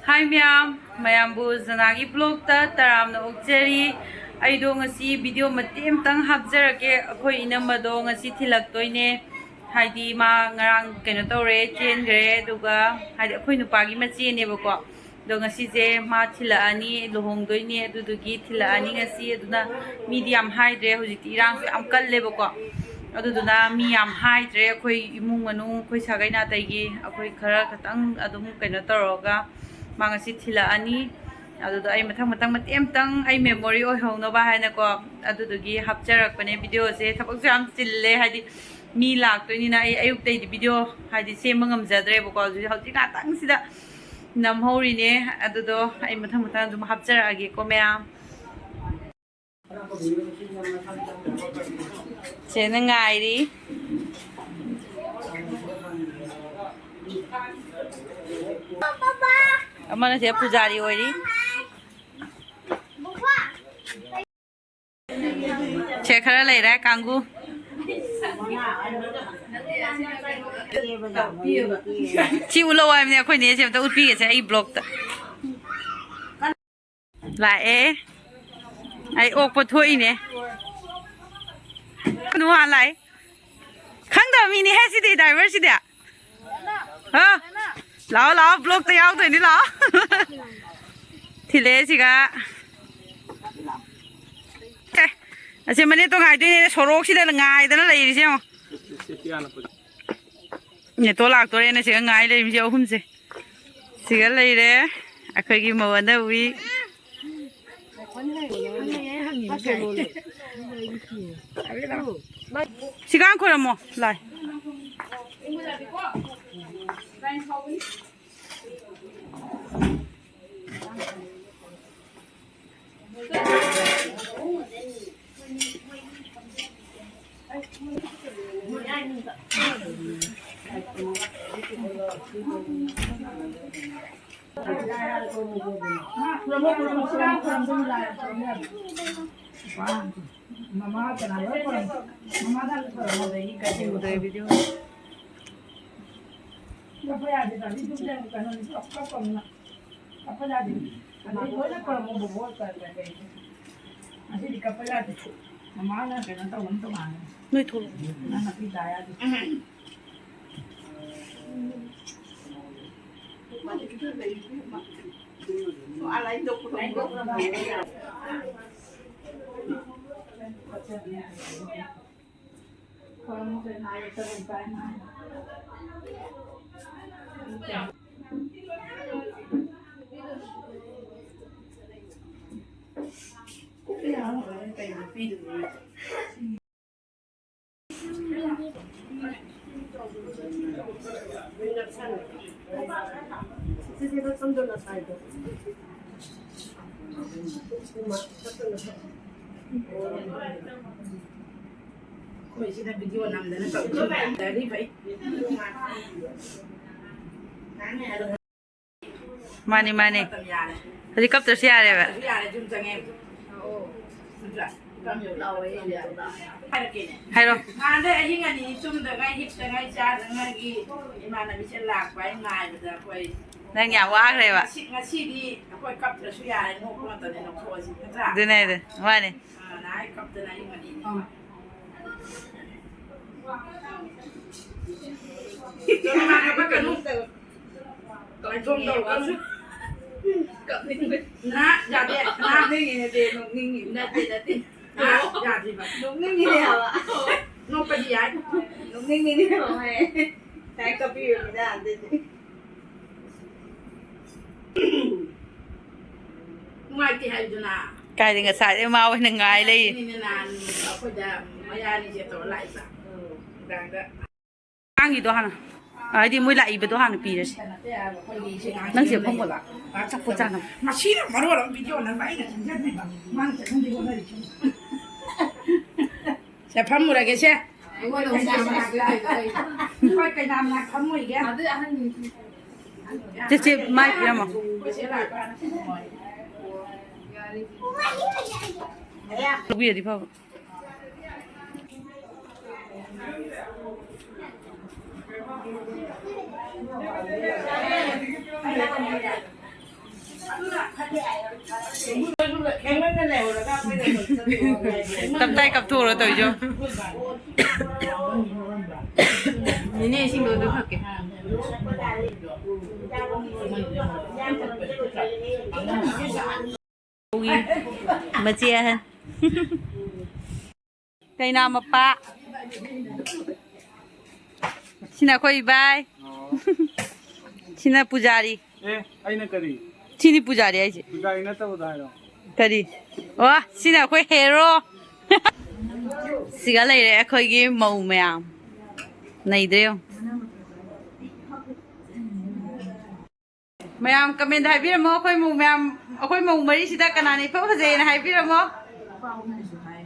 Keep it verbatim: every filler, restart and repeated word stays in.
ꯍꯥꯏ ꯃꯌꯥꯝ, ꯃꯌꯥꯝꯕꯨ ꯖꯅꯥꯒꯤ ꯕ꯭ꯂꯣꯛꯇ ꯇꯔꯥꯝꯅ ꯑꯣꯛꯆꯔꯤ꯫ ꯑꯩꯗꯣ ꯉꯁꯤ ꯚꯤꯗꯤꯑꯣ ꯃꯇꯦꯛ ꯑꯃꯇꯪ ꯍꯥꯞꯆꯔꯛꯀꯦ꯫ ꯑꯩꯈꯣꯏ ꯏꯅꯝꯃꯗꯣ ꯉꯁꯤ ꯊꯤꯜꯂꯛꯇꯣꯏꯅꯦ꯫ ꯍꯥꯏꯗꯤ ꯃꯥ ꯉꯔꯥꯡ ꯀꯩꯅꯣ ꯇꯧꯔꯦ, ꯆꯦꯟꯈ꯭ꯔꯦ꯫ ꯑꯗꯨꯒ ꯍꯥꯏꯗꯤ ꯑꯩꯈꯣꯏ ꯅꯨꯄꯥꯒꯤ ꯃꯆꯦꯅꯦꯕꯀꯣ꯫ ꯑꯗꯣ ꯉꯁꯤꯁꯦ ꯃꯥ ꯊꯤꯜꯂꯛꯑꯅꯤ, ꯂꯨꯍꯣꯡꯗꯣꯏꯅꯦ꯫ ꯑꯗꯨꯗꯨꯒꯤ ꯊꯤꯜꯂꯛꯑꯅꯤ ꯉꯁꯤ꯫ ꯑꯗꯨꯅ ꯃꯤꯗꯤ ꯌꯥꯝ ꯍꯥꯏꯗ꯭ꯔꯦ꯫ ꯍꯧꯖꯤꯛꯇꯤ ꯏꯔꯥꯡꯁꯨ ꯌꯥꯝ ꯀꯜꯂꯦꯕꯀꯣ꯫ ꯑꯗꯨꯗꯨꯅ ꯃꯤ ꯌꯥꯝ ꯍꯥꯏꯗ꯭ꯔꯦ꯫ ꯑꯩꯈꯣꯏ ꯏꯃꯨꯡ ꯃꯅꯨꯡ, ꯑꯩꯈꯣꯏ ꯁꯥꯒꯩ ꯅꯥꯇꯩꯒꯤ ꯑꯩꯈꯣꯏ ꯈꯔ ꯈꯇꯪ ꯑꯗꯨꯝ ꯀꯩꯅꯣ ꯇꯧꯔꯒ ꯃꯥ ꯉꯁꯤ ꯊꯤꯜꯂꯛꯑꯅꯤ꯫ ꯑꯗꯨꯗꯣ ꯑꯩ ꯃꯊꯪ ꯃꯊꯪ ꯃꯇꯦꯛ ꯑꯃꯇꯪ ꯑꯩ ꯃꯦꯃꯣꯔꯤ ꯑꯣꯏꯍꯧꯅꯕ ꯍꯥꯏꯅꯀꯣ, ꯑꯗꯨꯗꯨꯒꯤ ꯍꯥꯞꯆꯔꯛꯄꯅꯦ꯫ ꯚꯤꯗꯤꯑꯣꯁꯦ ꯊꯕꯛꯁꯨ ꯌꯥꯝ ꯆꯤꯜꯂꯦ, ꯍꯥꯏꯗꯤ ꯃꯤ ꯂꯥꯛꯇꯣꯏꯅꯤꯅ꯫ ꯑꯩ ꯑꯌꯨꯛꯇꯩꯗꯤ ꯚꯤꯗꯤꯑꯣ ꯍꯥꯏꯗꯤ ꯁꯦꯝꯕ ꯉꯝꯖꯗ꯭ꯔꯦꯕꯀꯣ꯫ ꯍꯧꯖꯤꯛ, ꯍꯧꯖꯤꯛ ꯉꯥꯛꯇꯪꯁꯤꯗ ꯅꯝꯍꯧꯔꯤꯅꯦ꯫ ꯑꯗꯨꯗꯣ ꯑꯩ ꯃꯊꯪ ꯃꯊꯪ ꯑꯗꯨꯝ ꯍꯥꯞꯆꯔꯛꯑꯒꯦꯀꯣ ꯃꯌꯥꯝ꯫ ꯆꯦꯅ ꯉꯥꯏꯔꯤ꯫ ꯑꯃꯅ ꯁꯤꯗ ꯄꯨꯖꯥꯔꯤ ꯑꯣꯏꯔꯤ꯫ ꯁꯦ ꯈꯔ ꯂꯩꯔꯦ ꯀꯥꯡꯒꯨ꯫ ꯁꯤ ꯎꯠꯂꯛꯑꯣ ꯍꯥꯏꯕꯅꯦ ꯑꯩꯈꯣꯏ ꯅꯦꯁꯦ, ꯑꯝꯇ ꯎꯠꯄꯤꯒꯦꯁꯦ ꯑꯩ ꯕ꯭ꯂꯣꯛꯇ꯫ ꯂꯥꯛꯑꯦ꯫ ꯑꯩ ꯑꯣꯛꯄ ꯊꯣꯛꯏꯅꯦ꯫ ꯅꯨꯍꯥꯟ ꯂꯥꯛꯑꯦ꯫ ꯈꯪꯗꯕ ꯃꯤꯅꯤꯍꯦ ꯁꯤꯗꯤ, ꯗ꯭ꯔꯥꯏꯚꯔꯁꯤꯗꯤ꯫ ꯍꯥ? ꯂꯥꯛꯑꯣ, ꯂꯥꯛꯑꯣ, ꯕ꯭ꯂꯣꯛꯇ ꯌꯥꯎꯗꯣꯏꯅꯤ, ꯂꯥꯛꯑꯣ꯫ ꯊꯤꯜꯂꯛꯑꯦ ꯁꯤꯒ꯫ ꯑꯦ, ꯑꯁꯤ ꯃꯅꯦ ꯇꯣ ꯉꯥꯏꯗꯣꯏꯅꯦ, ꯁꯣꯔꯣꯛꯁꯤꯗ ꯉꯥꯏꯗꯅ ꯂꯩꯔꯤꯁꯦ ꯌꯦꯡꯉꯣ꯫ ꯅꯦꯇꯣ ꯂꯥꯛꯇꯣꯔꯦꯅ ꯁꯤꯒ ꯉꯥꯏ ꯂꯩꯔꯤꯁꯦ ꯑꯍꯨꯝꯁꯦ꯫ ꯁꯤꯒ ꯂꯩꯔꯦ ꯑꯩꯈꯣꯏꯒꯤ ꯃꯧ ꯑꯅꯧꯕꯤ꯫ ꯁꯤꯒꯥꯡ ꯈꯣꯏꯔꯝꯃꯣ ꯂꯥꯏ꯫ ꯀꯞꯄ ꯌꯥꯗꯦ, ꯇꯥꯕꯤ ꯌꯨꯝꯗ ꯀꯩꯅꯣꯅꯤ, ꯀꯞ-, ꯀꯞꯄ ꯑꯃꯅ꯫ ꯀꯞꯄ ꯌꯥꯗꯦ꯫ ꯑꯗꯩ ꯂꯣꯏꯅ ꯈꯨꯔꯝꯃꯣ, ꯕꯣꯕꯣ ꯀꯩ-, ꯀꯩ-, ꯀꯩ-, ꯉꯁꯤꯗꯤ ꯀꯞꯄ ꯌꯥꯗꯦ꯫ ꯃꯃꯥꯅ ꯀꯩꯅꯣ ꯇꯧꯕ ꯑꯃ ꯇꯣꯉꯥꯟꯅ꯫ ꯅꯣꯏ ꯊꯣꯛꯂꯛꯑꯣ꯫ ꯅꯪ ꯅꯥꯄꯤ ꯆꯥ ꯌꯥꯗꯦ꯫ ꯑꯩꯈꯣꯏ ꯁꯤꯗ ꯚꯤꯗꯤꯑꯣ ꯅꯝꯗꯅ ꯇꯧꯔꯤ ꯐꯩ꯫ ꯃꯥꯅꯤ, ꯃꯥꯅꯤ꯫ ꯃꯇꯝ ꯌꯥꯔꯦ꯫ ꯍꯧꯖꯤꯛ ꯀꯞꯇ꯭ꯔꯁꯨ ꯌꯥꯔꯦꯕ꯫ ꯀꯞꯇ꯭ꯔꯁꯨ ꯌꯥꯔꯦ, ꯌꯨꯝ ꯆꯪꯉꯦ꯫ ꯅꯠꯇ꯭ꯔꯥ? ꯍꯥꯏꯔꯛꯀꯦꯅꯦ꯫ ꯍꯥꯏꯔꯣ꯫ ꯅꯍꯥꯟꯗꯩ ꯑꯍꯤꯡ ꯑꯅꯤ ꯇꯨꯝꯗꯉꯩ, ꯍꯤꯞꯇꯉꯩ, ꯆꯥꯗꯉꯩꯒꯤ ꯏꯃꯥꯟꯅꯕꯤꯁꯦ ꯂꯥꯛꯄ ꯑꯩ ꯉꯥꯏꯕꯗ ꯑꯩꯈꯣꯏ ꯅꯪ ꯌꯥꯝ ꯋꯥꯈ꯭ꯔꯦꯕ꯫ ꯉꯁꯤ-, ꯉꯁꯤꯗꯤ ꯑꯩꯈꯣꯏ ꯀꯞꯇ꯭ꯔꯁꯨ ꯌꯥꯔꯦ, ꯅꯣꯛꯄ ꯃꯇꯝꯗ ꯅꯣꯛꯊꯣꯛꯑꯁꯤ, ꯅꯠꯇ꯭ꯔꯥ? ꯑꯗꯨꯅꯦ, ꯑꯗꯨꯅꯦ꯫ ꯃꯥꯅꯦ꯫ ꯑ, ꯅꯍꯥꯟ ꯀꯞꯇꯅ ꯑꯍꯤꯡ ꯑꯅꯤꯅꯦ꯫ ꯑ꯫ ꯀꯞꯀꯅꯨ꯫ ꯀꯞꯅꯤꯡꯕ꯫ ꯅꯥ, ꯌꯥꯗꯦ꯫ ꯅꯥ꯫ ꯅꯣꯛꯅꯤꯡꯉꯤꯅꯦ, ꯅꯣꯛꯅꯤꯡꯉꯤ꯫ ꯅꯠꯇꯦ, ꯅꯠꯇꯦ꯫ ꯅꯥ, ꯌꯥꯗꯦꯕ꯫ ꯅꯣꯛꯅꯤꯡꯉꯤꯅꯦ ꯍꯥꯏꯕ꯫ ꯅꯣꯛꯄꯗꯤ ꯌꯥꯏ꯫ ꯅꯣꯛꯅꯤꯡꯉꯤꯅꯦ ꯍꯥꯏꯕ꯫ ꯉꯁꯥꯏ ꯀꯞꯄꯤꯕꯅꯤꯗ, ꯑꯗꯨꯗꯤ꯫ ꯅꯨꯡꯉꯥꯏꯇꯦ ꯍꯥꯏꯗꯨꯅ꯫ ꯀꯥꯏꯗꯩ ꯉꯁꯥꯏꯗꯩ ꯃꯥ ꯑꯣꯏꯅ ꯉꯥꯏ ꯂꯩ꯫ ꯅꯍꯥꯟ ꯑꯩꯈꯣꯏꯗ ꯃꯌꯥꯅꯤꯁꯦ ꯇꯧꯔ ꯂꯥꯛꯏꯕ꯫ ꯅꯨꯡꯗꯥꯡꯗ꯫ ꯑꯉꯥꯡꯒꯤꯗꯣ ꯍꯥꯟꯅ, ꯍꯥꯏꯗꯤ ꯃꯣꯏ ꯂꯥꯛꯏꯕꯗꯣ ꯍꯥꯟꯅ ꯄꯤꯔꯁꯤ꯫ ꯅꯪꯁꯦ ꯐꯝꯃꯣ ꯂꯥꯎ꯫ ꯆꯥꯛꯄꯣ ꯆꯥꯅꯕ꯫ ꯃꯁꯤꯅ ꯃꯔꯣꯜ ꯑꯃ ꯚꯤꯗꯤꯑꯣ ꯅꯝꯕ ꯑꯩꯅ ꯁꯤꯟꯖꯟꯕꯤꯕ꯫ ꯃꯥꯅ ꯆꯠꯍꯟꯕꯤ ꯍꯣꯠꯅꯔꯤꯁꯤꯅ꯫ ꯁꯦ, ꯐꯝꯃꯨꯔꯒꯦꯁꯦ꯫ ꯑꯩꯉꯣꯟꯗ ꯑꯃꯨꯛ ꯁꯥꯕ ꯂꯥꯛꯇꯣꯏ ꯀꯩꯅꯣ ꯇꯧꯔꯤꯗꯣ꯫ ꯍꯣꯏ, ꯀꯩꯅꯥꯝ ꯂꯥꯛ ꯐꯝꯃꯣꯏꯒꯦ꯫ ꯑꯗꯨ ꯑꯍꯟ ꯆꯦꯆꯦ, ꯃꯥꯏ ꯄꯤꯔꯝꯃꯣ꯫ ꯑꯩꯈꯣꯏ ꯆꯦ ꯂꯥꯛꯄ ꯍꯥꯟꯅ ꯐꯝꯃꯣꯏ꯫ ꯂꯧꯕꯤꯔꯗꯤ ꯐꯕ꯫ ꯇꯞꯇꯥꯏ ꯀꯞꯊꯣꯛꯎꯔꯣ ꯇꯧꯔꯤꯁꯣ꯫ ꯅꯦꯅꯦ, ꯏꯁꯤꯡꯗꯣ ꯑꯗꯨ ꯊꯛꯀꯦ꯫ ꯃꯆꯦ ꯑꯍꯟ꯫ ꯀꯩꯅꯥ ꯃꯄꯥ꯫ ꯁꯤꯅ ꯑꯩꯈꯣꯏ ꯏꯕꯥꯏ꯫ ꯁꯤꯅ ꯄꯨꯖꯥꯔꯤ꯫ ꯑꯦ, ꯑꯩꯅ ꯀꯔꯤ? ꯁꯤꯅꯤ ꯄꯨꯖꯥꯔꯤ ꯍꯥꯏꯁꯦ꯫ ꯄꯨꯖꯥꯔꯤ ꯅꯠꯇꯕꯗꯣ ꯍꯥꯏꯔꯣ꯫ ꯀꯔꯤ? ꯑꯣ, ꯁꯤꯅ ꯑꯩꯈꯣꯏ ꯍꯦꯔꯣ꯫ ꯁꯤꯒ ꯂꯩꯔꯦ ꯑꯩꯈꯣꯏꯒꯤ ꯃꯧ ꯃꯌꯥꯝ꯫ ꯅꯩꯗ꯭ꯔꯦ ꯌꯦꯡꯉꯨ꯫ ꯃꯌꯥꯝ comment ꯍꯥꯏꯕꯤꯔꯝꯃꯣ, ꯑꯩꯈꯣꯏ ꯃꯧ ꯃꯌꯥꯝ, ꯑꯩꯈꯣꯏ ꯃꯧ ꯃꯔꯤꯁꯤꯗ ꯀꯅꯥꯅ ꯏꯐ ꯐꯖꯩꯅ ꯍꯥꯏꯕꯤꯔꯝꯃꯣ꯫